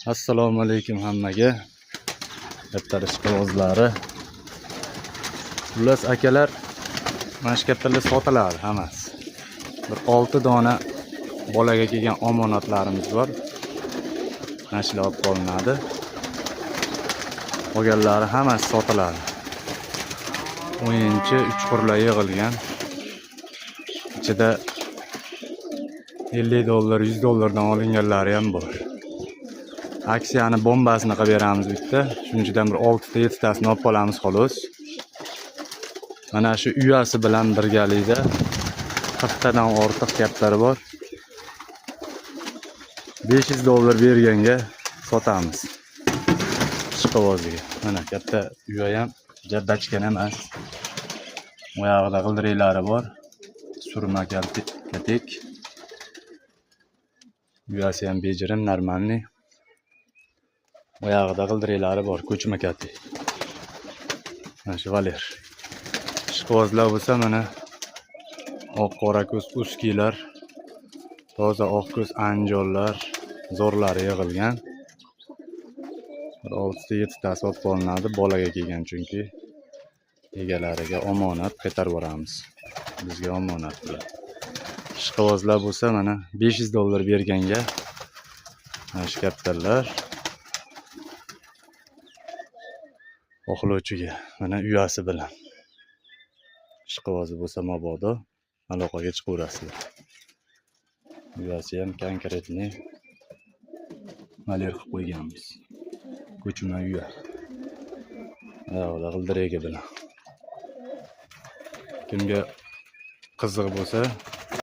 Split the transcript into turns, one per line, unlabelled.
Assalomu alaykum hammaga. Kaptar ishqibozlari. Xullas akalar, mana shu kaptarlar sotiladi hammasi. Bir 6 dona bolaga kelgan omonatlarimiz bor. Mana shular olib qolinadi. Qolganlari hammasi sotiladi. O'yinchi uchqurlar yig'ilgan. Ichida 50 dollar, 100 dollardan olinganlari ham bor. Aksiyani bombasini qilib beramiz bitta. Shuning ichidan bir 6 ta, 7 tasini olib qolamiz xolos. Mana shu uyasi bilan birgalikda 40 tadan ortiq kaptar bor. 500 dollar berganga sotamiz. Ishqiboziga. Mana katta uya ham bachkan emas. U yog'ida g'ildiraklari bor. Surma katak. Uyasi ham bejirim, нормальный. U yog'ida g'ildiraklari bor, ko'chma katak. Mana shu Valer. Ishqibozlar bo'lsa, mana oq qora ko'z uskilar, toza oq ko'z anjonlar, zo'rlari yig'ilgan. Bir oltita, yettitasi olib qolinadi, bolaga kelgan chunki egalariga omonat qaytarib yuboramiz. Bizga omonat bular. Ishqibozlar bo'lsa, mana 500 dollar berganga mana shu kaptarlar xohlovchiga, mana uyasi bilan. Ishqibozi bo'lsa mabodo aloqaga chiqaverasizlar. Uyasi ham конкретный valer qilib qo'yganmiz. Ko'chma uya. Oyog'ida g'ildiragi bilan. Kimga qiziq bo'lsa,